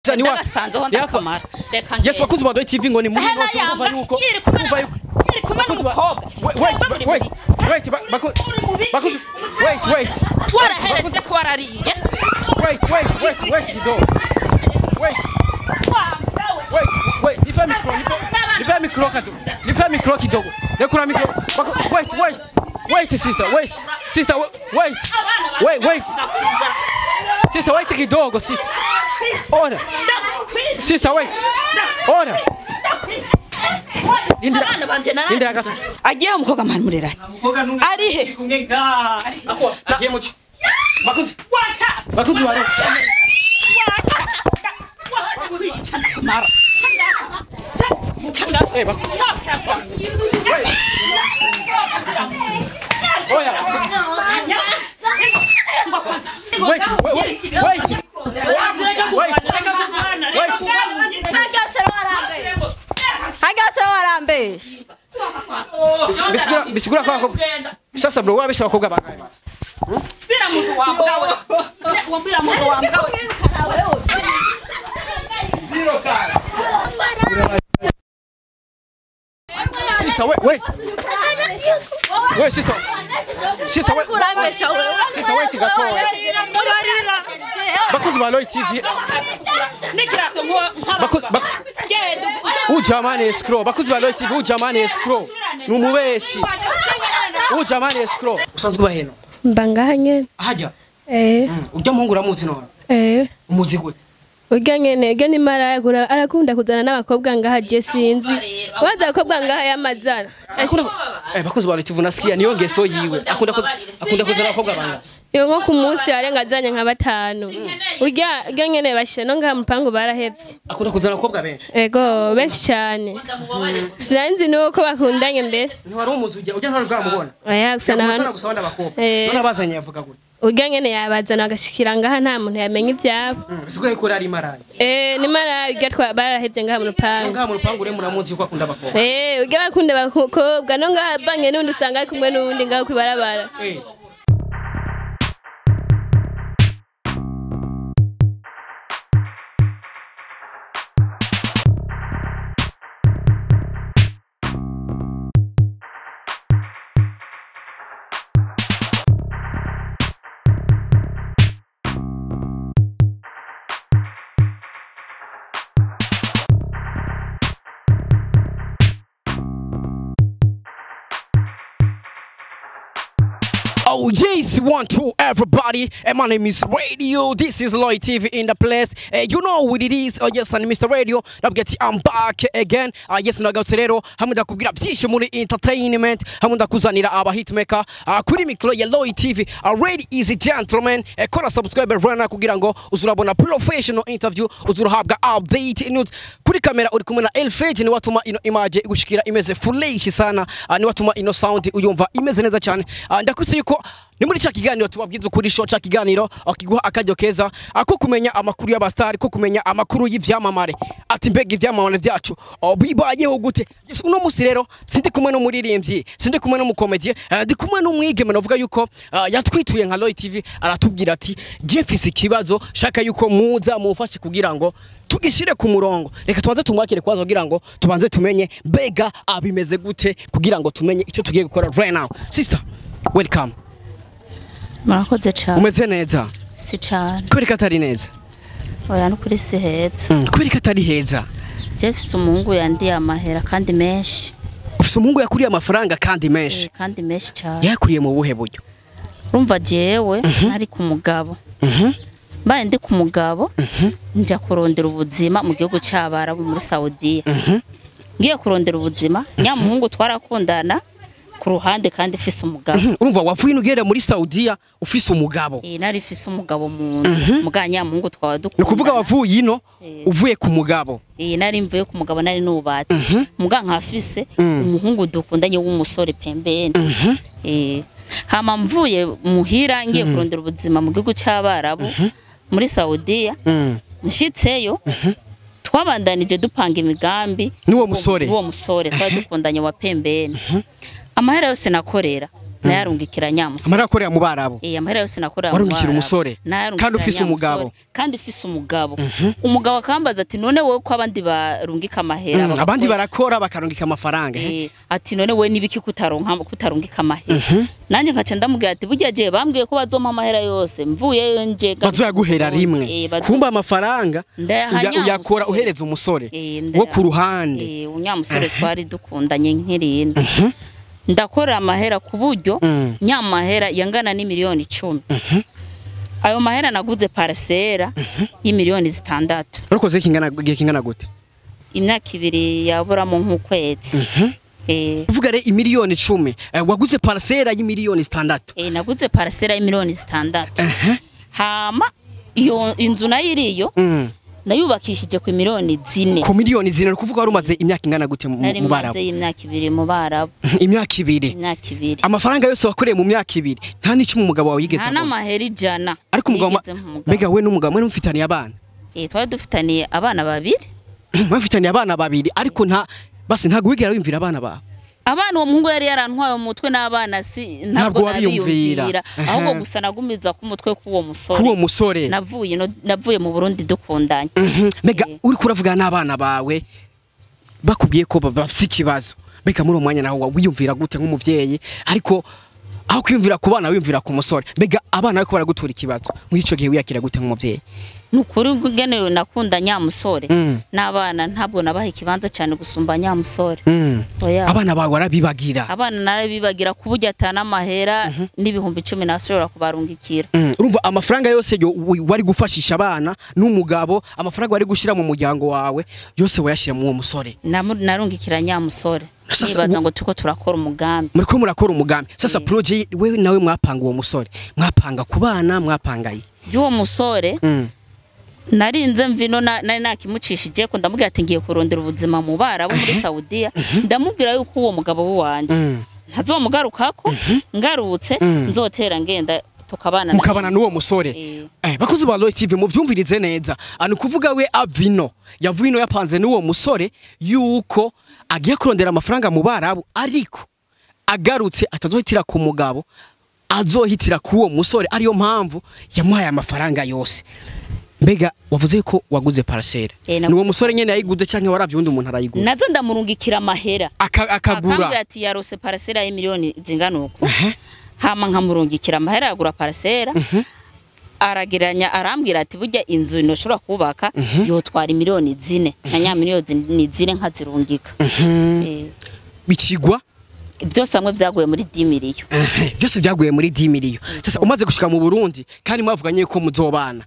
Ni wa Ndabasanzeho ndakamara. Reka Yes, bakunzi ba Roy TV, ngo ni muri Hena no yamba umva yuko yiri kumwe umva yuko yiri kumwe bakunzi ba- n'umukobwa. Wait, wait, wait, bakunzi, wait, wait. Warahereje ko warariye. Wait, wait, wait, wait kidogo. Wait, wait, wait, nipe micro, nipe micro kidogo. Nipe micro kidogo. Nekura micro. Wait, wait. Wait, sister, wait. Sister, wait. Wait, wait. Sister, wait kidogo, sister. Ona. Sister, wait. Ona. Indira. Abana banje Indira gato. Agiye umukobwa mani murera. Arihe? Ako, agiye muci. Bakunzi, Waka. bakunzi waro. Waka. Waka. Changa. Eh, wait. Oya. Wait, wait, wait. Wait. Wait. Wait. Hagase warambesha. Bisigura, bisigura kwa sasa bro, wabesha abakobwa bangahe? Bila muntu wambwawe. Wambira muntu wambwawe. Zero car. Sister, wait, wait. Wait, sister. Sister, wait. Urambesha wewe. Sister, wait gatoya. Bakunzi ba Roy TV. Nikirato Genda. Ujamani escrow. Bakunzi ba Roy TV, ujamani escrow. Ni umubeshi. Ujamani escrow. Usanzwe uba heno? Mba ngaha nyene. Hajya. Eh. Ujya muhungu uramuzi none? Eh. Umuzi gute? Urya nyene, urya ni maraya, arakunda kuzana n'abakobwa ngaha, je sinzi. Waza abakobwa ngaha yamazana. Akunda bakunzi ba Roy TV, nasikia niyo ngeso yiwe. Akunda kuzana abakobwa bangahe? Iyo nko ku munsi arenga azanye nka batanu. Urya nyene bashira no ngaha mupangu barahevye. Akunda kuzana abakobwa benshi. Ego, benshi cyane. Sinanzi nuko bakundanye mbere. Ntiwari umuzi ujya ntwari bwamubona. Oya, gusa Yakuzana nahantu gusa abandi abakobwa. Eh. None abazanye yavuga gute? Urya nyene yabazana agashikira ngaha, nta muntu yamenya ivyabo. Bisigura yuko ari maraya. Eh, ni maraya urya, barahevye ngaha mu rupangu. Ngaha mu rupangu rero muramuzi yuko akunda abakobwa. Eh, urya bakunda abakobwa, no ngaha banye n'undi usanga ari kumwe n'uwundi ngaho kwibarabara. Eh. Oh yes, one, two, everybody. And my name is Radio. This is Lloyd TV in the place. You know what it is. Oh yes, and Mr. Radio. Nabwira I'm back again. Yes, nagarutse rero hamwe ndakubwira byinshi muri entertainment, hamwe ndakuzanira aba hitmaker kuri micro ya Lloyd TV. Ready easy gentleman. Kora subscribe right now kugira ngo uzurabona professional interview, uzurahabwa update news. Kuri kamera uri kumwe na Elfage, ni watuma ino image igushikira imeze fresh sana. Ni watuma ino sound uyumva imeze neza cyane. Ndakutse yuko ni muri cya kiganiro tubabwiza ukuri show, cya kiganiro akiguha akaryo keza ako kumenya amakuru y'abastari, ko kumenya amakuru y'ivyamamare, ati mbega ivyamamare vyacu bibayeho gute. Yes, uno musi rero sindi kumwe n'umuririmbyi, sindi kumwe n'umukomedie, ndi kumwe n'umwigeme navuga yuko yatwituye nka Roy TV, aratubwira ati je mfise ikibazo shaka yuko muza mufashe kugira ngo tugishire ku murongo. Reka tubanze tumwakire kwazo kugira ngo tubanze tumenye mbega abimeze gute, kugira ngo tumenye icyo tugiye gukora right now. Sister, welcome. Murakoze cyane. Umeze neza? Si cyane. Kubera ko atari neza? Oya, nukuri si heza. Kubera ko atari heza? Je mfise umuhungu yandiye amahera kandi menshi. Ufise umuhungu yakuriye amafaranga kandi menshi? Eh, kandi menshi cyane. Yakuriye mu buhe buryo? Urumva jewe nari ku mugabo. Mbaye ndi ku mugabo, njya kurondera ubuzima mu gihugu cy'Abarabu, muri Saudiya. Ngiye kurondera ubuzima, nyamuhungu twarakundana ku ruhande kandi mfise umugabo. Urumva wavuye ugera muri Saudiya ufise umugabo? Eh, nari mfise umugabo mu nzu. Muga nyamuhungu twaba Ni ukuvuga dukundana. wavuye ino uvuye ku mugabo? Eh, nari mvuye ku mugabo, nari nubatse. Muga nkafise umuhungu dukundanye w'umusore pembeni. Eh, hama mvuye muhira ngiye kurondera ubuzima mu gihugu cy'Abarabu muri Saudiya. Nshitseyo twabandanije dupanga imigambi N'uwo musore? N'uwo musore twari dukundanye wa pembeni. Amahera yose nakorera Nayarungikira nyamusore. Amahera akorera mu Barabu. Amahera yose nakorera mu Warungikira Barabu. umusore. Nayarungikira Kandi ufise nyamusore. umugabo. Kandi ufise umugabo. Umugabo akambaza ati none wowe ko abandi barungika amahera Abandi bagakora- barakora bakarungika amafaranga. Ati none wowe nibiki kutaronka kutarungika amahera? Nanjye nkaca ndamubwira ati burya je bambwiye ko bazompa amahera yose mvuyeyo nje Bazoyaguhera rimwe. Kumba amafaranga Ndayaha uyakora nyamusore. uhereza umusore wo ku ruhande. Unyamusore twari dukundanye nkirino. Ndakora amahera ku buryo nyamahera yangana n'imiliyoni 10. Ayo mahera naguze parcela y'imiliyoni 6. Urakoze igihe kingana gute? Imyaka 2 yaburamo nk'ukwezi. Uvuga re imiliyoni 10 waguze parcela y'imiliyoni 6. Naguze parcela y'imiliyoni 6. Hama iyo inzu nayo iriyo nayubakishije ku miliyoni 4. Ku miliyoni 4 kuvuga wari umaze imyaka ingana gute Nari mu Barabu? maze imyaka 2 mu Barabu. Imyaka 2. Imyaka 2. Amafaranga yose wakoreye mu myaka 2 nta n'icumi umugabo wawe yigeze Nta abona. n'amahera 100. Ariko umugabo mbega we n'umugabo mwe mufitaniye abana? Twari dufitaniye abana 2. Mwafitaniye abana 2 ariko nta basi ntago wigera wiyumvira abana bawe. Abana uwo muhungu yari yarantwaye umutwe n'abana si Ntabwo wabiyumvira. Ahubwo gusa nagumiza ku mutwe k'uwo musore. K'uwo musore. Navuye mu Burundi dukundanye. Mbega uri kuravugana n'abana bawe bakubwiye ko bafite ikibazo. Mbega muri uwo mwanya naho wiyumvira gute nk'umuvyeyi? Ariko aho kwiyumvira ku bana wiyumvira ku musore. Mbega abana bariko baragutura ikibazo. Muri ico gihe wiyakira gute nk'umuvyeyi? Nukuri ngenewe nakunda nyamusore. N'abana ntabwo nabaha ikibanza cyane gusumba nyamusore. Oya. Abana bawe warabibagira. Abana narabibagira ku buryo atana amahera n'ibihumbi 10 nashobora kubarungikira. Urumva amafaranga yose wari gufashisha abana n'umugabo, amafaranga wari gushira mu muryango wawe yose wayashira mu uwo musore. Narungikira nyamusore. Nibaza ngo tuko turakora umugambi. Muriko murakora umugambi. Sasa projet wewe nawe mwapanga uwo musore. Mwapanga ku bana, mwapanga iyi. Y'uwo musore narinze mvino nari nakimucishije ko ndamubwira ati ngiye kurondera ubuzima mu Barabu muri Saudiya. Ndamubwira yuko uwo mugabo wanje ntazomugarukako, ngarutse nzotera ngenda tukabana mukabana n'uwo musore. Bakozi ba Roy TV muvyumvirize neza. Ani kuvuga we avino yavuye ino yapanze n'uwo musore yuko agiye kurondera amafaranga mu Barabu ariko agarutse atazohitira ku mugabo azohitira ku uwo musore, ariyo mpamvu yamuhaye amafaranga yose. Mbega wavuze ko waguze parcelle. Ni uwo musore nyene yayiguze canke waravye undi umuntu arayigura? Nazo ndamurungikira amahera. Akagura. Akambwira ati yarose parcelle y'imiliyoni zingana uko. Hama nkamurungikira amahera yagura parcelle. Arageranya arambwira ati burya inzu inoshobora kubaka yotwara imiliyoni 4 na nya miliyoni 4 nkazirungika. Bikigwa byose amwe byaguye muri 10 miliyo. Byose byaguye muri 10 miliyo. Sasa umaze gushika mu Burundi kandi mwavuganye ko muzobana.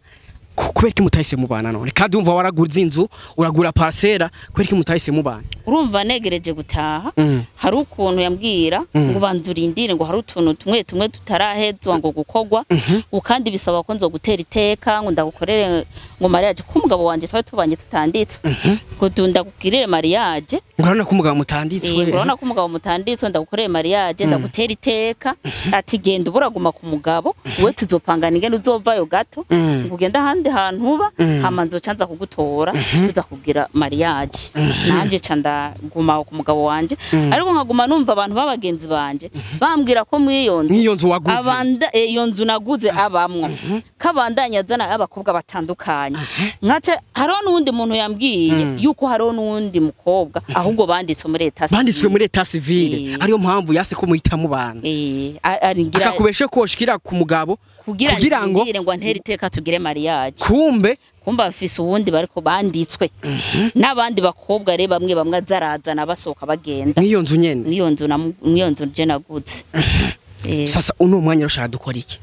Kubera ko mutahise mubana none kandi umva waraguze inzu uragura parcelle, kubera ko mutahise mubana? Urumva negereje gutaha hari ukuntu yambwira ngo banzurindire ngo hari utuntu tumwe tumwe tutarahezwa ngo gukogwa, kandi bisaba ko nzo gutera iteka ngo ndagukorere ngo mariage ko umugabo wanje twari tubanye tutanditswe, ngo ndakugirire mariage. Urabona ko umugabo mutanditswe? Urabona ko umugabo mutanditswe, ndagukorere mariage ndagutera iteka. Ati genda uburaguma ku mugabo we tuzopangana ingene uzovayo gato ngo ugende ahandi hantu uba, hama nzoca nza kugutora tuza kugira mariage. Nanje ca ndaguma ku mugabo wanje, ariko nkaguma numva abantu b'abagenzi banje bambwira ko mw'iyo nzu waguze abanda iyo nzu naguze abamwo kabandanya azana abakobwa batandukanye. Nkaca hariho n'uwundi muntu yambwiye yuko hariho n'uwundi mukobwa ahubwo banditswe muri état civil. Banditswe muri état civil, ariyo mpamvu yase ko muhita mubana. Akakubeshe ko woshikira ku mugabo kugira ngo antere iteka tugire mariage. Kumbe afise uwundi bariko banditswe n'abandi bakobwa re bamwe bamwe azarazana basohoka bagenda n'iyo nzu nyene, n'iyo nzu n'iyo nzu je naguze. Sasa uno mwanya ushaka dukora iki?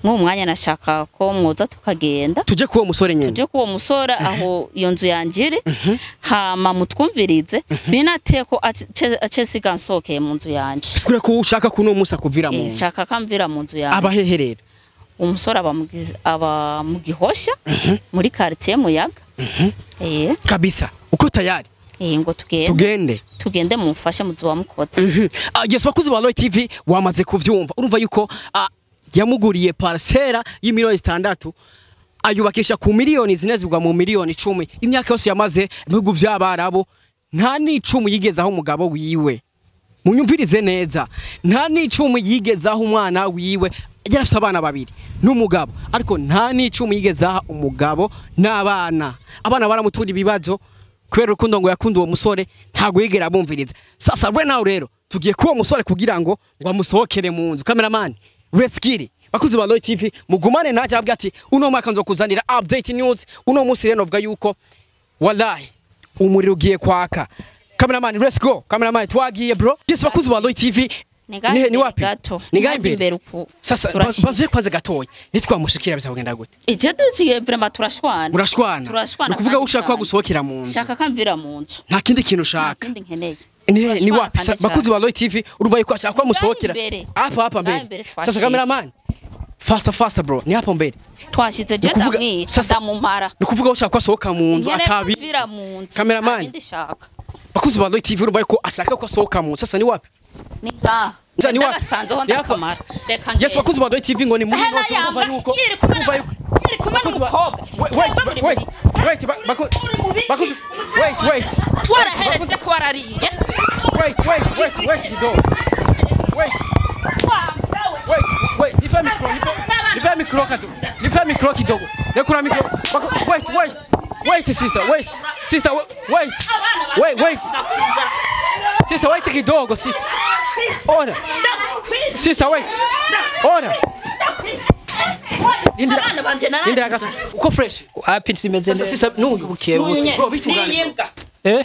Nk'uwo mwanya nashaka ko mwoza tukagenda tuje kuwo musore nyene, tuje kuwo musore aho iyo nzu yanjire, hama mutwumvirize binateko acesiga nsokeye mu nzu yanje. Sikure ko ushaka kuno musa kuvira mu nzu? Shaka kamvira mu nzu yanje. Abaheherera umusore aba mu Gihosha muri quartier Muyaga. Kabisa uko tayari? Ngo tugende. Tugende mumfashe muzuwa mukotse. Yes, bakuzi ba Roy TV wamaze kuvyumva. Urumva yuko yamuguriye parcelle y'imiliyoni 6 ayubakisha ku miliyoni 4 zigwa mu miliyoni 10. Imyaka yose yamaze mu bihugu by'Abarabu nta n'icumi yigeze aho umugabo wiwe. Munyumvirize neza, nta n'icumi yigezaho umwana wiwe. Yarafise abana babiri n'umugabo, ariko nta n'icumi yigezaho umugabo n'abana. Abana baramutura ibibazo kubera urukundo ngo yakunda uwo musore, ntabwo yigera abumviriza. Sasa we nawe rero tugiye kuwo musore kugira ngo amusohokere mu nzu. Cameraman, let's get it. Bakuzi ba Roy TV, mugumane nanjye. Ababwira ati uno mwaka nzokuzanira update news. Uno munsi rero novuga yuko wallahi umuriro ugiye kwaka. Cameraman, let's go. Cameraman, twagiye bro. Yes, bakuzi ba Roy TV. Ni Ni wapi? gato. Ni ngaho imbere. Imbere uku. Sasa Turashitse. bazuye kwanza gatoya, nitwamushikira bizagenda gute? Ije duciye vraiment turashwana. Murashwana? Turashwana. Ni ukuvuga Kandi ushaka cyane. gusohokera mu nzu? Shaka kamvira mu nzu. Nta kindi kintu Nta ushaka? kindi nkeneye. Ni Turashwana wapi? kandi cyane. Bakuzi ba Roy TV, urumva yuko ashaka ko amusohokera imbere. hapa hapa Ngaho mbere. imbere Sasa twashitse. cameraman, faster faster bro, ni hapo mbere. Twashize je Ni ukuvuga- ndamwica sasa- ndamumara. Ni ukuvuga ushaka ko asohoka mu nzu Nkeneye atabi. kumvira mu nzu. Cameraman. Nta bindi shaka. Bakuzi ba Roy TV, urumva yuko ashaka ko asohoka mu nzu. Sasa ni wapi? Ni ngaha. Sasa ni wapi? Ndabasanzeho Ni hapa. ndakamara. Reka Yes, ngende. bakuzi ba Roy TV, ngo ni muri Hena nzu, urumva yamba, yuko yiri kumwe urumva yuko yiri kumwe Bakuzi ba- n'umukobwa. Wait, wait, Twebwe muri wait, biki? wait, Uri mu biki? bakuzi, wait, wait, Warahereje ko warariye. wait, wait, wait, wait kidogo. Wait, wait, wait, nipe micro, nipe micro kidogo. Nipe micro kidogo. Nekura micro. Wait, wait. Wait sister, wait. Sister, wait. Wait, wait. Sister, wait kidogo, sister. Ona. Sister, wait. Ona. Indira. Abana banje naraye. Indira gato. Uko fresh. Wapi, simeze Sasa neza. sister, nuyu. Buke buke. Bro, bitungane. Niyimbwa. Eh,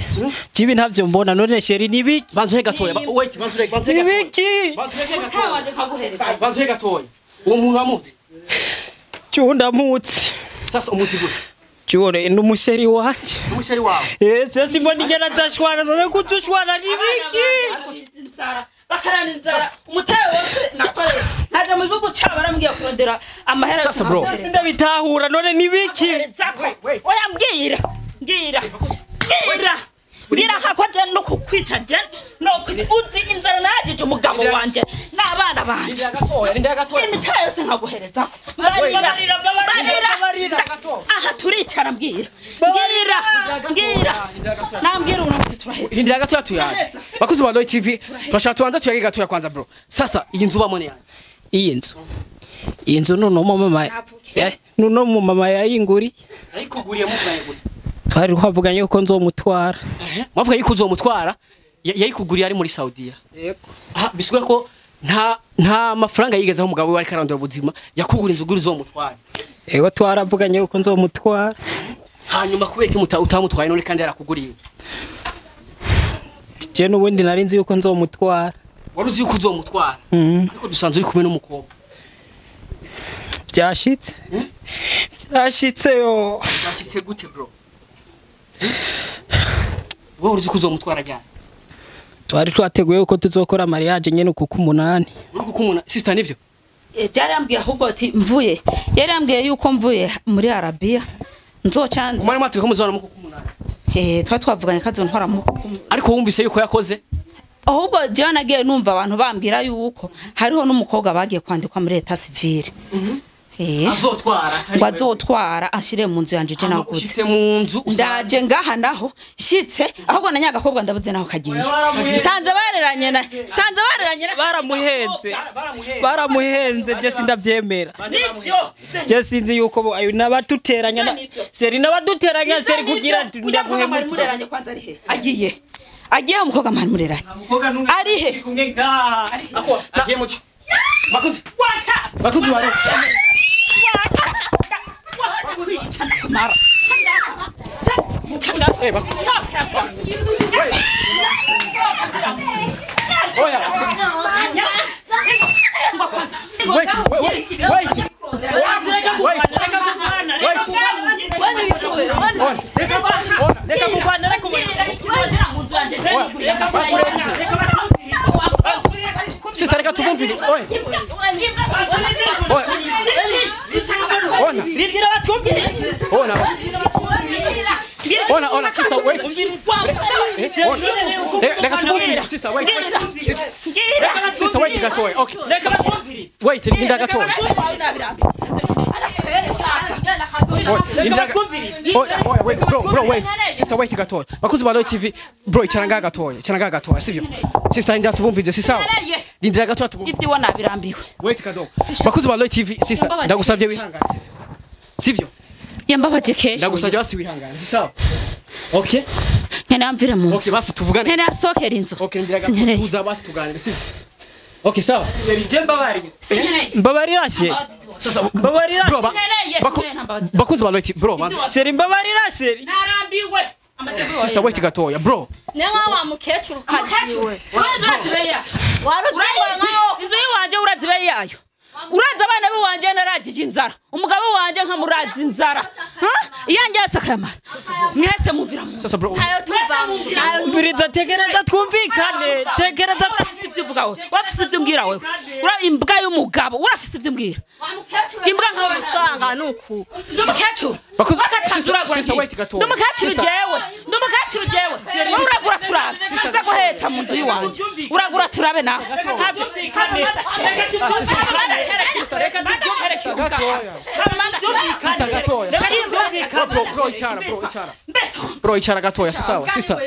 jibi ntavyo mbona none chéri nibiki? Banzure gatoya. Wait, banzure, banzure gatoya. Nibiki? Banzure gatoya. Wanje nkaguhereza. Banzure gatoya. Uwo muntu wamuzi? Cyunda mutsi. Sasa umuzi gute? Cyone n'umusheri wanje. Umusheri wawe. Eh, sasa mbona ingena tashwana none kutushwana nibiki? Inzara bakarana inzara umutahe wose nakoreye nkaja mu gihugu cyabo barambwiye kurondera amahera. Sasa bro. Ndabitahura none nibiki? Oya, mbwira, mbwira, mbwira, mbwira kako je no kukwica, je no kwica. Uzi inzara najije umugabo wanje n'abana banje? Indira gatoya, indira gatoya. Imitahe yose nkaguherezako. Barira, barira. Aha turicara, mbwira, mbwira, mbwira, nambwira uno munsi turaheza. Indira gatoya tuyaje. Bakuzi ba Roy TV, turashaka tubanza tuyage gatoya kwanza bro. Sasa iyi nzu ubamo ni yanjye? Iyi nzu. Iyi nzu nuno mama nuno mu mama yayinguri. Yayikuguriye muvuganye gute? Twari twavuganye yuko nzomutwara. Mwavuga yuko uzomutwara, yayikuguriye ari muri Saudiya. Yego. Ah, bisuka ko nta mafaranga yigezeho umugabo we ariko arondera ubuzima, yakugura inzu ugura uzomutwara. Yego, twaravuganye yuko nzomutwara. Hanyuma kubera iki utamutwaye none kandi yarakuguriye? Je n'ubundi nari nzi yuko nzomutwara. Wari uzi yuko uzomutwara? Mhm. Ariko dusanzwe uri kumwe n'umukobwa. Byashitse. Byashitse yo. Byashitse gute bro? Wowe uzi ko uzomutwara ryari? Twari twateguye yuko tuzokora mariage nyene kuko umunani. Uri kukumuna sister nivyo? Byarambwiye ahubwo ati mvuye, yarambwiye yuko mvuye muri Arabiya nzoca nza. Umwana mwatwe ko muzobana mu kukumunani. Eh, twari twavuganye ko azontwara mu Ariko wumvise yuko yakoze? Ahubwo jewe nagiye numva abantu bambwira yuko hariho n'umukobwa bagiye kwandikwa muri l'état civil. Eh, Azotwara atari ngo azotwara ashire mu nzu yanje je naguze. Ushitse mu nzu Ndaje ngaha naho shitse ahubwo na nyagakobwa ndabuze naho kagiye. Sanze bareranye na sanze bareranye na Baramuhenze. Baramuhenze, je sindavyemera. Nivyo. Je sinzi yuko ayo nabaduteranya na Nivyo. seri nabaduteranya seri kugira ndaguhemukira ndaguhemukira. mureranye kwanza ari he? Agiye, agiye umukobwa mwari mureranye ari he? Ako agiye muco. Bakuzi. Waka. Bakuzi wari. Waka. Waka. Eh, bakuzi. Oya. Wait, wait, wait. Wait. Wait. Ona. Ona. Reka kurwana, reka Sister, reka tubumvire. Oya. Oya. Ona. Rindira batwumvire. Ona. Ona, ona, sister, wait. Eh, ona. Reka tubumvire, sister, wait, wait. Sister, sister, wait gatoya. Okay. Reka batwumvire. Wait, linda gatoya. Reka batwumvirize. Oya, wait, bro, wait. Sister, wait gatoya. Bakuzi ba Roy TV, bro, icara ngaha gatoya, icara ngaha gatoya, sivyo? Sister, ndira tubumvirize, si sawa? Rindira gatoya tubumvirize. Ibyo nabirambiwe. Wait kadogo. Bakuzi ba Roy TV, sister, ndagusabye wihangane, sivyo? Sivyo? Yambabaje kesho. Ndagusabye basi wihangane, si sawa? Okay? Nkeneye amvire mu nzu. Okay, basi tuvugane. Nkeneye asohokera inzu. Okay, ndira gatoya Sinkeneye. tuza basi tuganire, sivyo? Okay, sawa? Sheri je mbabarira. Sinkeneye. Mbabarira she. Sasa Mbabarira. bro, Sinkeneye, sinkeneye nta mbabazi. bakuzi ba Roy TV, bro, banza. Sheri mbabarira sheri. Narambiwe. Sister, wait gatoya, bro. Ni nka wa mukecuru kaziwe. Warutingwa nkaho. Inzu yiwanje urazibe yayo. Uraza abana biwanje naragije inzara. Umugabo wanje nkamuraza inzara. Iyanjye yasakayamara. Mwese mumvira mu. Sasa bro, Tayo tuva. Umviriza tegereza twumvikane. Tegereza urafise ibyo uvuga wewe. Urafise ibyo umbwira wewe. Ura imbwa y'umugabo, urafise ibyo umbwira. Wa mukecuru. Imbwa nkawe. Usanga nuku. Ndumukecuru. Sister, wait gatoya. Ndumukecuru jewe. Ndumukecuru jewe. Uragura turabe. Uza guheta mu nzu yiwanje. Uragura turabe nawe. Sister gatoya. Bro, icara, bro, icara. Bro, icara gatoya, sawa, sister.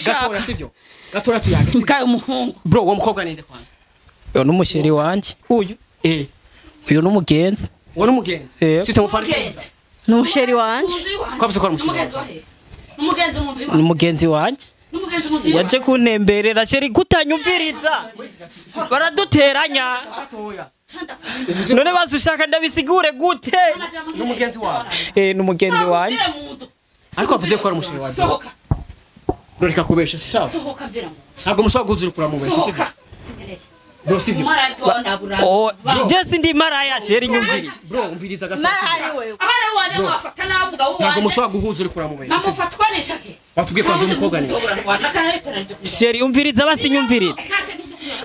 Gatoya sivyo? Gatoya tuyange. Imbwa y'umuhungu. Bro, uwo mukobwa ninde kwanza? Uyu n'umusheri wanje. Uyu. Uyu n'umugenzi. Uwo n'umugenzi. Sister mufari. N'umusheri wanje. Kwavuze ko ari umusheri. Umugenzi mu nzu. N'umugenzi wanje. Yaje kuntemberera sheri kutanyumviriza. Baraduteranya. None bazushaka ndabisigure gute? N'umugenzi wawe. N'umugenzi wanje. Ariko avuze ko ari umusheri wawe. Sohoka. Bro, reka kubesha, si sawa? Sohoka mvira mu nzu. Ntabwo mushobora guhuzura kuramubesha, sivyo? Sohoka. Sinkeneye. Bro, sivyo? Oh, je sindi maraya sheri nyumviriza. Bro, umviriza gatoya. Maraya wewe. Abana wanje nkabafata nabi umugabo wanje. Ntabwo mushobora guhuzura kuramubesha, sivyo? Nkamufatwa n'ishake. Batubwiye kwanza umukobwa ni. Sheri umviriza basi nyumviriza.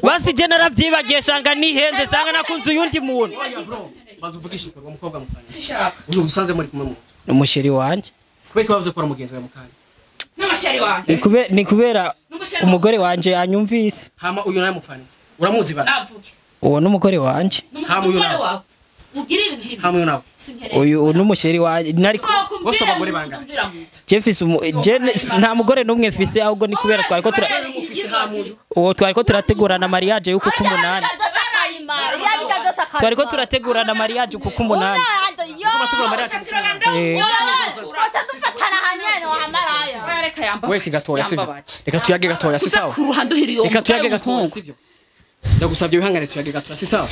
Basi je naravyibagiye shanga nihenze sanga nakunze uyundi muntu. Bro, banza uvugishe uwo mukobwa mukanya. Sishaka. Uyu usanze muri kumwe mu. N'umusheri wanje. Kubera ko bavuze ko ari umugenzi wawe mukanya. N'umusheri wanje. Ni kubera umugore wanje anyumvise. Hama uyu naye mufana. Uramuzi basi. Uwo n'umugore wanje. Hama uyu nawe. Mugira ibintu hibi. Hama uyu nawe. Uyu n'umusheri wanje nari bose abagore bangana. Je mfise je nta mugore numwe mfise ahubwo ni kubera twariko tura uwo twariko turategurana mariage yuko kumunani. Twariko turategurana mariage uko kumunani. Wait gatoya sivyo? Reka tuyage gatoya si sawa? Reka tuyage gatoya sivyo? Ndagusabye wihangane tuyage gatoya si sawa?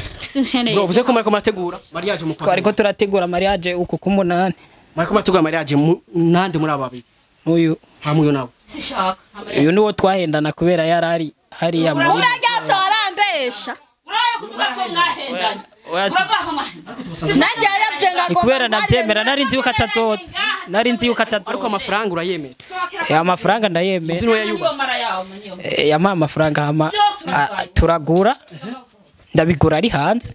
Bro, uvuze ko mariko murategura mariage mu kwa. Twariko turategura mariage uko kumunani. Mariko murategura mariage nande muri aba babiri? Uyu. Hamwe uyu nawe. Sishaka. Uyu niwo twahendana kubera yarari hariya muri. Uraryasa warambesha. Uraye kuvuga ko mwahendanye. Nanjye yarabye ngo Ni kubera navyemera nari nzi yuko atazoza. Nari nzi yuko atazoza. Ariko amafaranga urayemera. Amafaranga ndayemera. Inzu niwe yayubatse. Yampaye amafaranga hama turagura. Ndabigura ari hanze.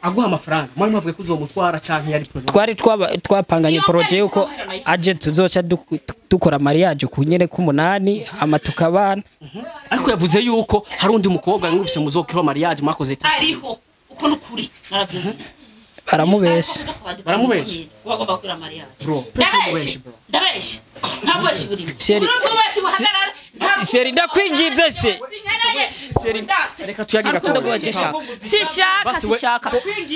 Aguha amafaranga. Mwari mwavuye ko uzomutwara canke yari projet. Twari twapanganye projet yuko aje tuzoca dukora mariage ku nyene k'umunani hama tukabana. Ariko yavuze yuko hari undi mukobwa mwumvise muzokira mariage mwakoze. Ariho. Uko nukuri naravyumvise. Baramubesha. Baramubesha. Wagomba kugura mariage. Bro. Ndabesha. Ndabesha. Ntabwo buri. Sheri. Sheri ndakwinginze she. Sheri reka tuyage gatoya. Sishaka sishaka.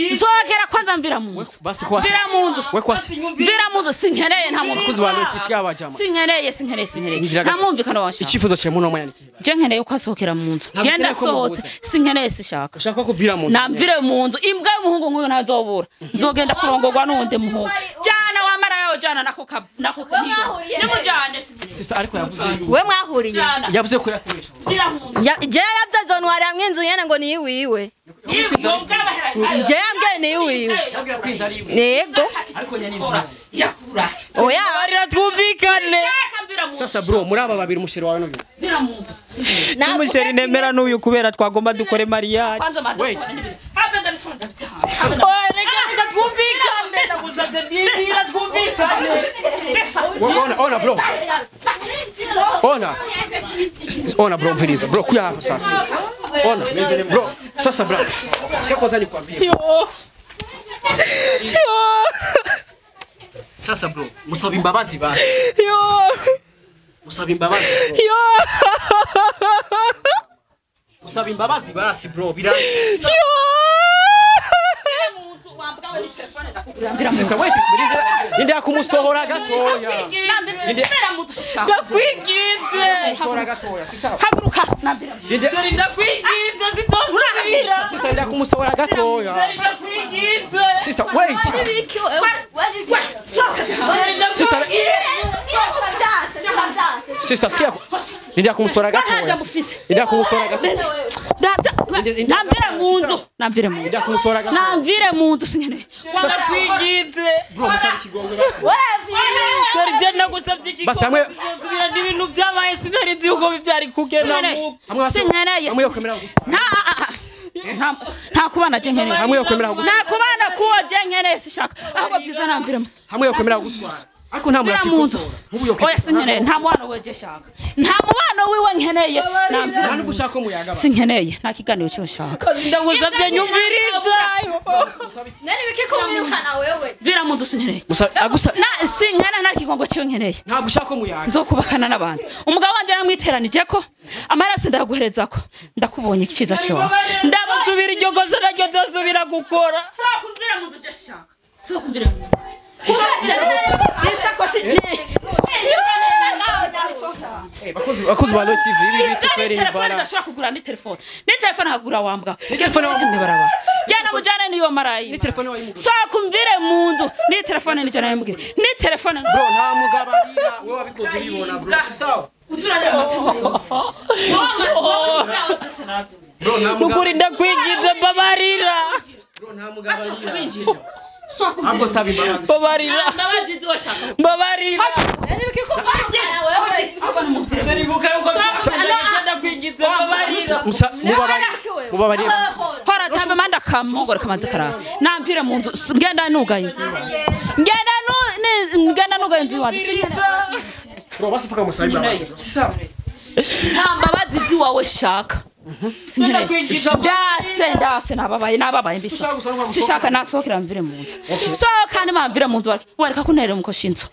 Zogera kwanza mvira mu nzu. Basi kwasi. Mvira mu nzu. We kwasi. Mvira mu nzu sinkeneye nta muntu. Bakuzi ba Messi shika abajama. Sinkeneye sinkeneye sinkeneye. Nta mwumvikano washaka. Icifuzo cyawe muno mwanyandikiye. Je nkeneye ko asohokera mu nzu. Genda sohotse sinkeneye sishaka. Ushaka ko kuvira mu nzu. Namvire mu nzu imbwa y'umuhungu nk'uyu ntazobura. Nzogenda kurongorwa n'undi muhungu. Jana wamara yawo jana nako nako nimujane sinkeneye. Sister ariko yavuze yuko. We mwahuriye. Yavuze ko yakoresha. Mvira mu nzu. Je yarabye azonwara hamwe inzu nyene ngo ni iwiwe. Je yambwiye ni iwiwe. Yego. Ariko nyene inzu. Yakura. Oya. Barira twumvikane. Sasa bro muri aba babiri umusheri wawe n'uyu. Mvira mu nzu. Umusheri nemera n'uyu kubera twagomba dukore mariage. Wait. Reka twumvikane. Ndagusabye ndibwira twumvikane. Ona ona bro. Ona. Ona bro mviriza. Bro kuya hapa sasa. Ona bro sasa bro. Sio kwanza nikwambie. Yo. Yo. Sasa bro, musaba imbabazi basi. Yo. Musaba imbabazi. Yo. Musaba imbabazi basi bro, bira. Yo. Sister wait, ndindira kumusohora gatoya. Ndakwinginze. Kumusohora gatoya, si sawa. Haguruka nambira. Ndakwinginze sitosubira. Sister ndindira kumusohora gatoya. Ndakwinginze. Sister wait. Sister Sister sikia. Ndindira kumusohora gatoya. Ndindira kumusohora gatoya. Nambira munzu, nambire munzu. Ndindira kumusohora gatoya. Nambire munzu sinkene. Ndakwinginze. Bro, musaba ikigongwe basi. Serge nagusabye ikigongwe. Sitosubira n'ibintu byabaye sinari nzi uko byari kugenda mu. Sinkeneye. Hamwe yo kwemera Nta nta kubana je nkeneye. Hamwe yo kwemera Nta kubana kuwo je nkeneye sishaka. Ahubwo byiza nambire. Hamwe yo kwemera gutwara. Ariko nta murati kosora. Oya sinkeneye nta mubano weje shaka. Nta mubano wiwe nkeneye. Nta nugushaka umuyaga. Sinkeneye nta kiganiro cyo shaka. Ndagusabye nyumviriza. Nani biki kumwirukana wewe? Vira mu nzu sinkeneye. Agusa na sinkana nta kigongo cyo nkeneye. Nta gushaka umuyaga. Nzokubakana n'abandi. Umugabo wanje namwiteranije ko amaraso ndaguhereza ko ndakubonye ikiza cyo. Ndabasubira iryo gozo naryo ndasubira gukora. Sokumvira mu nzu je shaka. Sokumvira mu nzu. Bakunzi ba Royal TV ibi bitu kweri telefone ndashobora kugura ni telefone. Ni telefone hagura wambwa. Ni telefone wamwe. Jana mujane niyo marayi. Ni telefone wayimugura. So kumvire mu nzu. Ni telefone ni jana yamugire. Ni telefone bro nta mugabarira wewe wabikoze ubibona bro. Sawa. Uzurareba amatama yose. Bro nta mugabarira. Nukuri ndakwinginze mbabarira. Bro nta mugabarira. Ahubwo saba imbabazi. Mbabarira. Imbabazi ziwashaka. Mbabarira. Nani biki kumwirukana wewe? Ndaribuka yuko ndakwinginze mbabarira. Mubabarira. Hora tamba manda kamugore kamanze kara. Namvire mu nzu ngenda nugaye inzu. Ngenda ngenda nugaye inzu wanjye. Bro basi fuka musaba imbabazi. Si sawa. Nta mbabazi ziwawe shaka. Ndase ndase nababaye nababaye mbisa. Sishaka nasohokera mvire mu nzu. Sohoka nimamvire mu nzu wareka kuntere mukoshi inzu.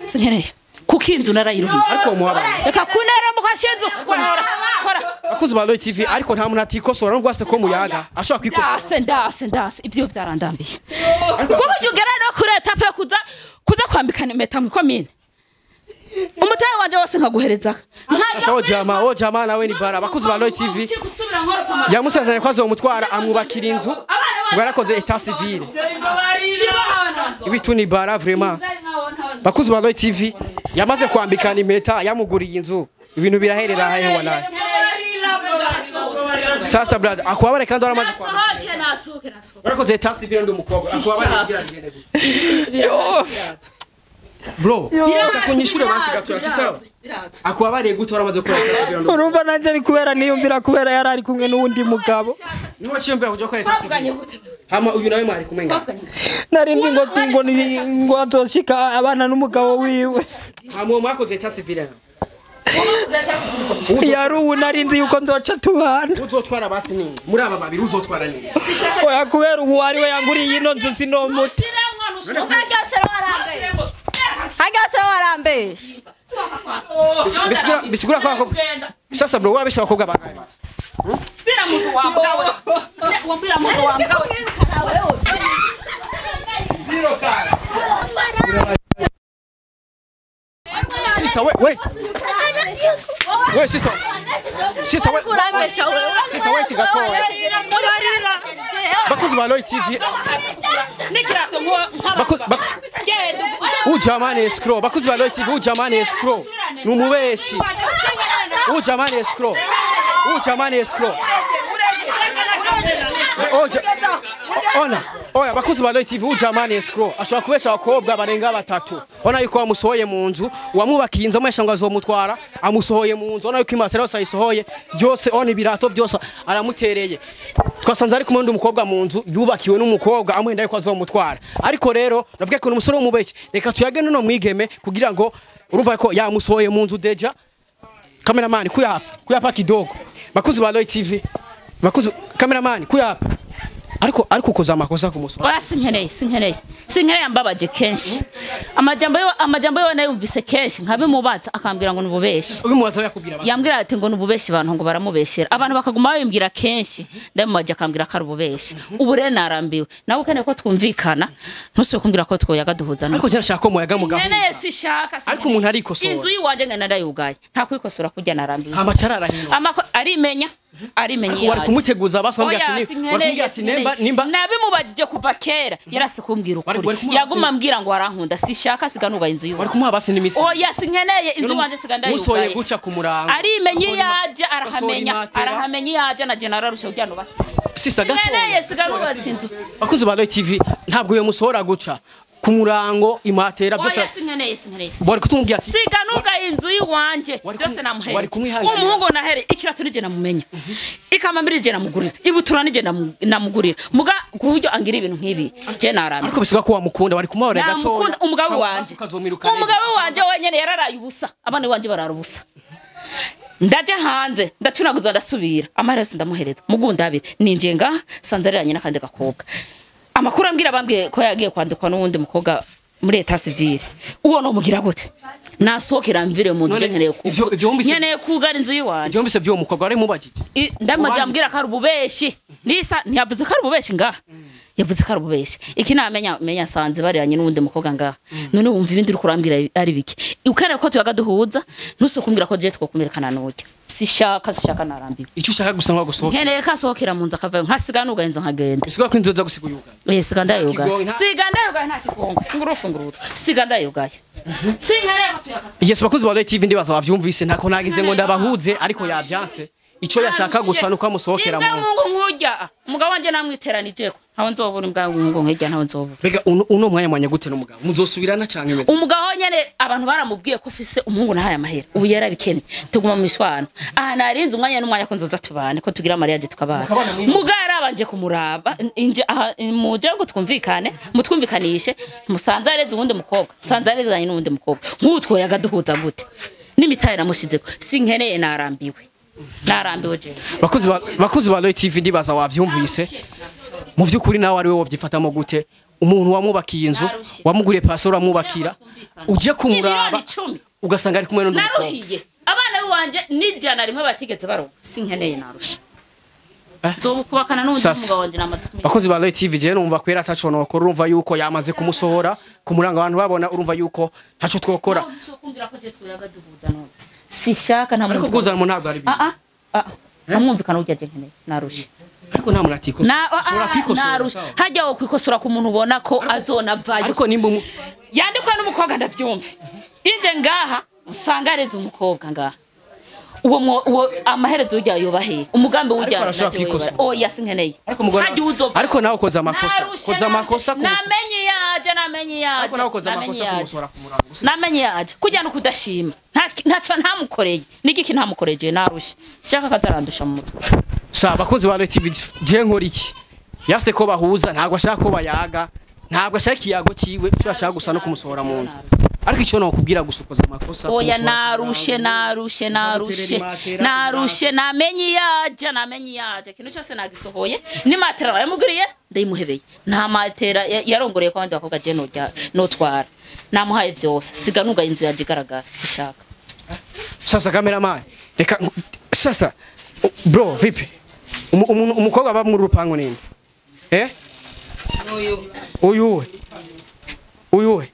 Sinkeneye. Kuko inzu narayiruhiye. Ariko muhabaye. Reka kuntere mukoshi inzu. Kora. Bakunzi ba Royal TV ariko nta muntu atikosora nubwo ase ko muyaga ashobora kwikosora. Ndase ndase ndase ibyo byarandambiye. Kuko ugera no kuri etape kuza kwambikana impeta mu komine. Umutare wanje wose nkaguhereza. Sawa jama, o jama nawe ni bara. Bakuzi ba Royal TV. Yamusazanye kwazo umutwara amwubakira inzu. Ngo yarakoze état civil. Ibitu ni bara vraiment. Bakuzi ba Royal TV yamaze kwambikana impeta yamuguriye inzu. Ibintu biraherera hahe walahi. Sasa brother, akwabare kandi waramaze kwambika. Nasohoke nasohoke. Warakoze état civil ndi umukobwa. Akwabare kugira ngende. Bro, kunyishure basi gatoya si sawa. Akwabariye gute waramaze gukora état civil? Urumva nanje ni kubera niyumvira kubera yarari kumwe n'undi mugabo. Niba ciyumvira kuja gukora état civil. Hama uyu nawe mwari kumwe ngaho. Nari nzi ngo tingo ngo azoshika abana n'umugabo wiwe. Hama mwakoze état civil. Yaru nari nzi yuko ndoca tubana. Uzotwara basi nini? Muri aba babiri uzotwara nini? Oya kubera ubu ari we yanguriye ino nzu sinomuti. Agase warambesha. Bisigura kwa sasa bro wabesha abakobwa bangahe basi? Bira muntu wambwa we. Wambira muntu wambwa we. Zero card. Sister wait wait. Wait sister. Sister wait. Sister wait gatoya. Bakunzi ba Royal TV. Nikirato Ujamani escrow. Bakunzi ba Royal TV ujamani escrow. Numubeshi. Ujamani escrow. Ujamani escrow. Oja ona oya bakunzi ba Royal TV ujamani escrow. Ashobora kubesha abakobwa barenga batatu. Ona yuko amusohoye mu nzu, uwamubakiye inzu amwesha ngo azomutwara, amusohoye mu nzu. Ona yuko imasera yose ayisohoye, byose ona ibirato byose aramutereye. Twasanze ari kumwe n'umukobwa mu nzu yubakiwe n'umukobwa amuhenda yuko azomutwara. Ariko rero navuga ko umusore w'umubeshyi reka tuyage nuno mwigeme kugira ngo urumva ko yamusohoye mu nzu deja. Cameraman kuya hapa kidogo. Bakunzi ba Royal TV. Bakunzi cameraman kuya hapa. Ariko ukoze amakosa kumusora. Oya, sinkeneye yambabaje kenshi. Amajambo yo nayumvise kenshi nkabimubaza akambwira ngo nububeshi. Ubimubaza yakubwira basi. Yambwira ati ngo nububeshi, abantu ngo baramubeshera. Abantu bakaguma babimbwira kenshi, ndamubaje akambwira ko ari ububeshi. Ubu rero narambiwe. Nawe ukeneye ko twumvikana, ntusubire kumbwira ko twoyaga duhuza. Ariko cyane shaka ko muyaga mugahuza. Nkeneye sishaka. Ariko umuntu arikosora. Inzu yiwanje ngena ndayugaye. Nta kwikosora kujya, narambiwe. Amacara arahino. Amako arimenya. Arimenya. Wari kumuteguza basi wambwira Oya, ati ni wari kumubwira ati nemba nimba nabimubajije kuva kera, yarase kumbwira Wari- ukuri. wari kumuha Yaguma ambwira ngo arankunda. Sishaka, siga nugaye inzu wari yiwe. kumuha basi n'imisi. Oya, sinkeneye inzu wanje, siga Musoye ndayugaye. guca ku murango. Arimenya iyo aje, arahamenya. Ugasohora imatera. Arahamenya iyo aje na general arusha kugira ngo Sisa gato. Sinkeneye, siga nubatse inzu. Bakunzi ba Roy TV, ntabwo uyo musohora guca ku murango imatera byose. Oya, sinkeneye. Wari kutumubwira ati Siga nugaye inzu yiwanje. Byose namuhereye. Wari kumwihanganira. Umuhungu nahere ikirato nije namumenya, ikamambiri nije namugurira, ibutura nije namugurira, muga kuburyo angira ibintu nk'ibi je narambiwe. Ariko bisiga ko wamukunda, wari kumuhora gato. Namukunda umugabo wanje. Ukazomirukana. Umugabo wanje wenyene yararaye ubusa, abana wanje barara ubusa. Ndaje hanze ndacunaguza, ndasubira, amahera yose ndamuhereza. Mugundabire ninjiye ngaha sanze ariranye n'akandi gakobwa. Amakuru ambwira, bambwiye ko yagiye kwandikwa n'uwundi mukobwa muri état civil. Uwo no mugira gute? Nasohokera mvire mu nzu. None, Nkeneye ivyo wumvise- nkeneye kugara inzu yiwanje. Ibyo mbise by'uwo mukobwa wari mubajije. Ndamajya ambwira ko ari ububeshi. Nisa ntiyavuze ko ari ububeshi ngaha, yavuze ko ari ububeshi. Iki namenya menya sanze bariranye n'uwundi mukobwa ngaha. None wumva ibindi uri kurambwira ari biki? Ukeneye ko tuyaga duhuza, ntuso kumbwira ko je twokumerekana n'urya. Sishaka, narambiwe. Icyo ushaka gusa ngo gusohoka. Nkeneye ko asohokera mu nzu akavayo, nkasiga nugaye inzu nkagenda. Bisiga ko inzu za gusiga uyugaye. Eh, siga ndayugaye. Kigongo, Siga ndayugaye, nta kigongo, singura ufungura utwo, siga ndayugaye, sinkeneye ko tuyaga. Yes, bakunzi ba Roy TV, ndibaza bavyumvise. Ntako nagize ngo ndabahuze, ariko yabyanse. Icyo yashaka gusa nuko amusohokera mu Imbwa mungu nkurya umugabo wanje namwiteranijeko, ntawe nzobona imbwa mungu nkirya, ntawe nzobona. Mbega uno mwanya mwanya gute n'umugabo muzosubirana cyangwa imeze? Umugabo nyene abantu baramubwiye ko ufise umuhungu nahaye amahera, ubu yarabikene. Tuguma mu mishwano aha, narinze umwanya n'umwanya ko nzoza tubane, ko tugira mariage tukabana. Mukabana mwimwe. Mugabo yarabanje kumuraba inje aha muje ngo twumvikane, mutwumvikanishe. Musanze areze uwundi mukobwa, sanze arezanye n'uwundi mukobwa. Nk'ubu twoyaga duhuza gute n'imitahe namusizeko? Sinkeneye, narambiwe, narambiwe jewe. Bakunzi ba Roy TV, ndibaza wavyumvise. Mu vy'ukuri nawe ari we wovyifatamo gute? Umuntu wamubakiye inzu, Narushye. wamuguriye pasoro, wamwubakira, uje kumuraba Imiliyoni 10. ugasanga ari kumwe n'undi mukobwa. Naruhiye abana biwanje n'ijana rimwe batigeze baronka. Sinkeneye, narusha. Eh? Nzobukubakana n'undi Sasa. mugabo wanje namaze kumenya. Bakozi ba Roy TV, je numva kwera ataco nokora. Urumva yuko yamaze kumusohora kumuranga abantu babona, urumva yuko ntaco twokora. Nawe ntuzokumbwira ko je twoyaga duhuza none. Sishaka, nta Ariko mwumvikano. kuzana ntabwo ari bibi. Ah ah ah, nta mwumvikano ujya je nkeneye, narushe. Ariko nta muntu atikosora. Na Ushobora ah, kwikosora. narushe. Sawa. Hajya wo kwikosora ku muntu ubona ko azonavayo. Ariko nimba Yandikwa n'umukobwa ndavyumve, inje ngaha nsanga areze umukobwa ngaha. Uwo uwo amaherezo ujya yobahe umugambi ujya Ariko arashobora navyo kwikosora. wibara. Oya, sinkeneye. Ariko umugore Hajya uzopfa. ariko nawe ukoze amakosa. Narushe, Koza amakosa narushe. kumusora. Namenye yaje, namenye yaje. Ariko nawe ukoze Namenye amakosa yaje. kumusora ku murango. Namenye yaje kujya no kudashima. Ntacyo ntamukoreye n'igiki ntamukoreye, je narushe, shaka katarandusha mu mutwe. Sa bakunzi ba Roy TV, je nkora iki? Yase ko bahuza, ntabwo ashaka ko bayaga, ntabwo ashaka ikiyago ciwe. Icyo ashaka gusa no kumusohora mu nzu. Ariko icyo nokubwira gusa, ukoze amakosa Oya, kumusohora ku narushe. murango. Narushe, narushe. Imatera, Narushe, namenye yaje, namenye yaje. Ikintu cyose nagisohoye, ni matera yamuguriye ndayimuhebeye. Nta matera yarongoreye kwa bandi bakobwa je nojya notwara. Namuhaye byose, siga nugaye inzu yaje igaragara, sishaka. Sasa cameraman, reka sasa bro, vipi? Umukobwa aba muri rupango ninde? Eh? Uyu. Uyu we. Uyu we.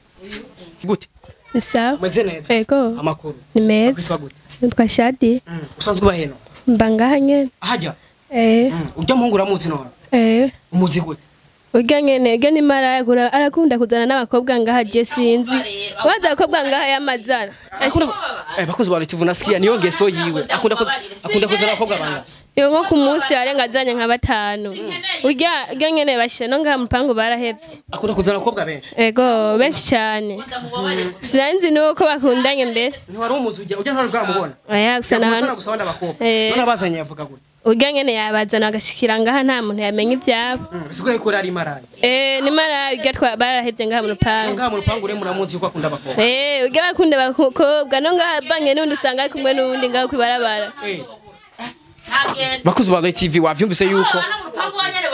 Gute? Ni sawa. Umeze neza? Ego. Amakuru. Ni meza. Kwitwa gute? Nitwa Shadi. Usanzwe uba heno? Mba ngaha nyene. Ahajya? Eh. Ujya muhungu uramuzi none? Eh. Umuzi gute? Urya nyene, urya ni maraya, arakunda kuzana n'abakobwa ngaha je sinzi. Waza abakobwa ngaha yamazana. Bakunzi ba TV, nasikia niyo ngeso yiwe. Akunda kuzana abakobwa banga. Iyo nko ku munsi arenga azanye nka batanu. Urya nyene bashira no ngaha mupangu barahevye. Akunda kuzana abakobwa benshi. Ego, benshi cyane. Sinanzi nuko bakundanye mbere. Ntiwari umuzi ujya ntwari bwamubona. Oya, gusa Yakuzana nahantu gusa abandi abakobwa. Eh. None abazanye yavuga gute? Urya nyene yabazana agashikira ngaha nta muntu yamenya ivyabo. Bisigaye ko ari maraya. Eh, ni maraya urya barahevye ngaha mu rupangu. Ngaha mu rupangu rero muramuzi yuko akunda abakobwa. Eh, urya bakunda abakobwa no ngaha banye n'undi usanga ari kumwe n'uwundi ngaho kwibarabara. Bakuzi ba Roy TV, wavyumvise yuko Abana mu rupangu wanyene.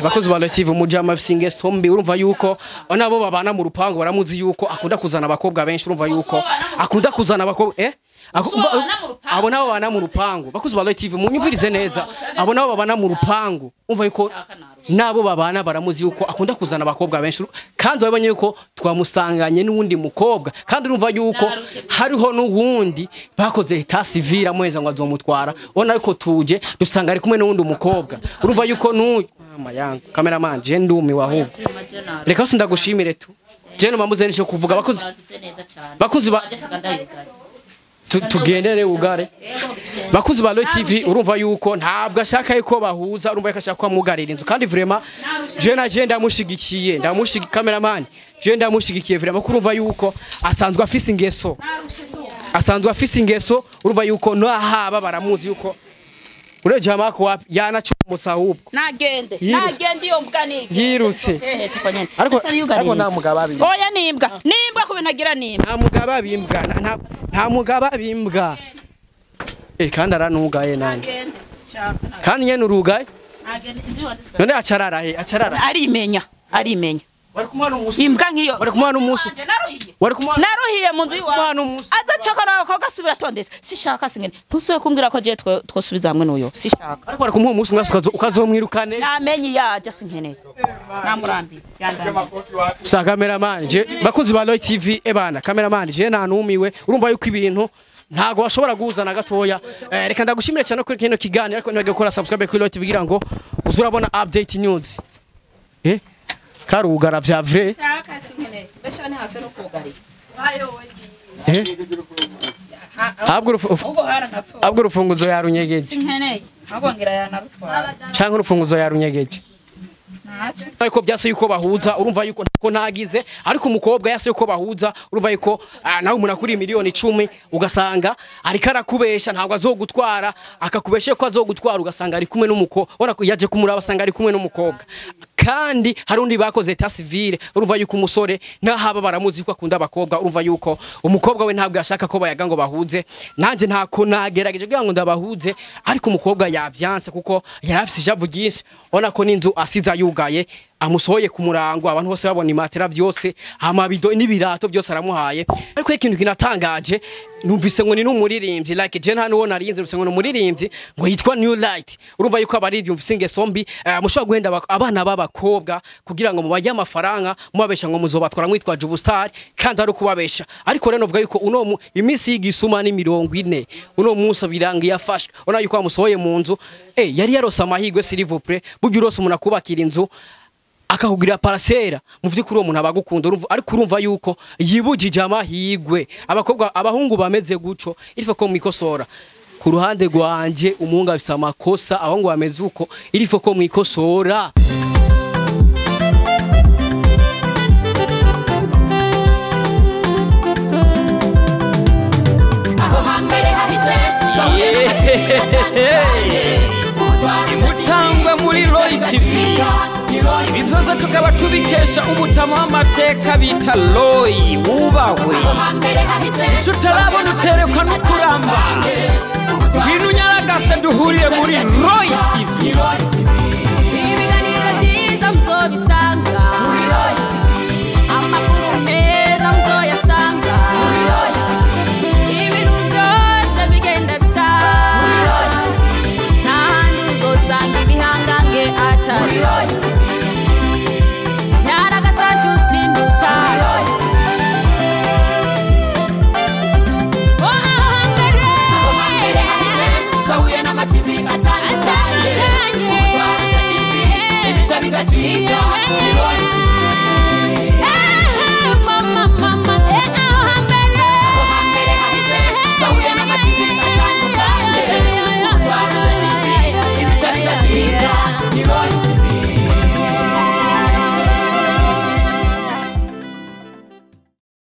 Bakozi ba Lotive umujama afise ingeso mbi, urumva yuko nabo babana mu rupangu baramuzi yuko akunda kuzana abakobwa benshi, urumva yuko akunda kuzana abakobwa abo nabo babana mu rupangu. Bakozi ba Lotive munyumvirize neza, abo nabo babana mu rupangu, umva yuko nabo babana baramuzi yuko akunda kuzana abakobwa benshi, kandi wabonye yuko twamusanganye n'uwundi mukobwa, kandi urumva yuko hariho n'uwundi bakoze état civil amuheza ngo azomutwara, ubona yuko tuje dusanga ari kumwe n'uwundi mukobwa, urumva yuko n'uyu mama yangu cameraman je ndumiwe ahubwo reka sindagushimire tu je no mamuze nico kuvuga. Bakunzi ba tugendere ugare. Bakunzi ba Loy TV urumva yuko ntabwo ashaka yuko bahuza, urumva yuko ashaka kwamugarira inzu, kandi vraiment je na je ndamushigikiye, ndamushigikiye cameraman, je ndamushigikiye vraiment, kurumva yuko asanzwe afise ingeso, asanzwe afise ingeso, urumva yuko nahaba baramuzi yuko ureje amako wapi yanacomotsa ahubwo nagende nagende iyo mbwa ni yirutse, ariko nta mugabo abimbwa. Oya nimbwa nimbwa kubinagira nimbwa, nta mugabo abimbwa, nta mugabo abimbwa. Kandi aranugaye nani, kandi nyene urugaye none acarara he, acarara arimenya arimenya. Wari kumwana umunsi imbwa nkiyo, wari kumwana umunsi, wari kumwana naruhiye mu nzu iwawe adacoka nawe ko gasubira tondese sishaka singene ntusoye kumbwira ko je twosubiza hamwe n'uyo sishaka, ariko wari kumuha umunsi umwe ukazomwirukane namenye yaje sinkeneye namurambi yandambi sa cameraman je bakunzi ba Loy TV ebana cameraman je nanumiwe, urumva yuko ibintu ntago washobora guhuzana gatoya. Reka ndagushimire cyane kuri kino kiganiro, ariko ntiwagire gukora subscribe kuri Loy TV kugira ngo uzurabona update news. Karugara vya vrai saka sinkeneye besha ni hase no kugarira abwo urufunguzo yarunyegeje sinkeneye ahubwo ngira yanarutwara cyangwa urufunguzo yarunyegeje ariko byase yuko bahuza, urumva yuko ntako ntagize, ariko umukobwa yase yuko bahuza, urumva yuko nawe umuntu akuri miliyoni 10 ugasanga ariko arakubesha ntabwo azogutwara, akakubesha ko azogutwara ugasanga ari kumwe n'umukobwa, ubona ko yaje kumuraba asanga ari kumwe n'umukobwa, kandi hari undi bakoze état civil, urumva yuko umusore nahaba baramuzi ko akunda abakobwa, urumva yuko umukobwa we ntabwo yashaka ko bayaga ngo bahuze, nanje ntako nagerageje kugira ngo ndabahuze, ariko umukobwa yavyanse kuko yarafise ijavu ryinshi, ubona ko n'inzu asiza yugaye amusohoye ku murango, abantu bose babona imatera byose amabido n'ibirato byose aramuhaye. Ariko ikintu kinatangaje numvise ngo ni n'umuririmbyi, like je nta nuwo narinze, numvise ngo n'umuririmbyi ngo yitwa New Light, urumva yuko abaririmbyi umvise ingeso mbi, mushobora guhenda abana b'abakobwa kugira ngo mubajye amafaranga mubabesha ngo muzobatwara mwitwaje ubustar, kandi ari kubabesha. Ariko rero novuga yuko uno iminsi y'igisuma ni 40 uno munsi biranga yafashwe, ona yuko amusohoye mu nzu, yari yarose amahirwe s'il vous plaît, burya urose umuntu akubakira inzu akakugira parasera mu vy'ukuri uwo muntu abagukunda, ariko urumva yuko yibujije amahirwe. Abakobwa abahungu bameze guco irifo ko mwikosora, ku ruhande rwanje umuhungu afise amakosa, abahungu bameze uko irifo ko mwikosora. Imutangwa muri Loy TV ibyo tukaba tubikesha umutama w'amateka bita Loy wubahwe, icyo utarabona uterekwa no kuramba, ngwino unyaragase duhurire muri Loy TV. Ibiganiro byiza muzobisanga.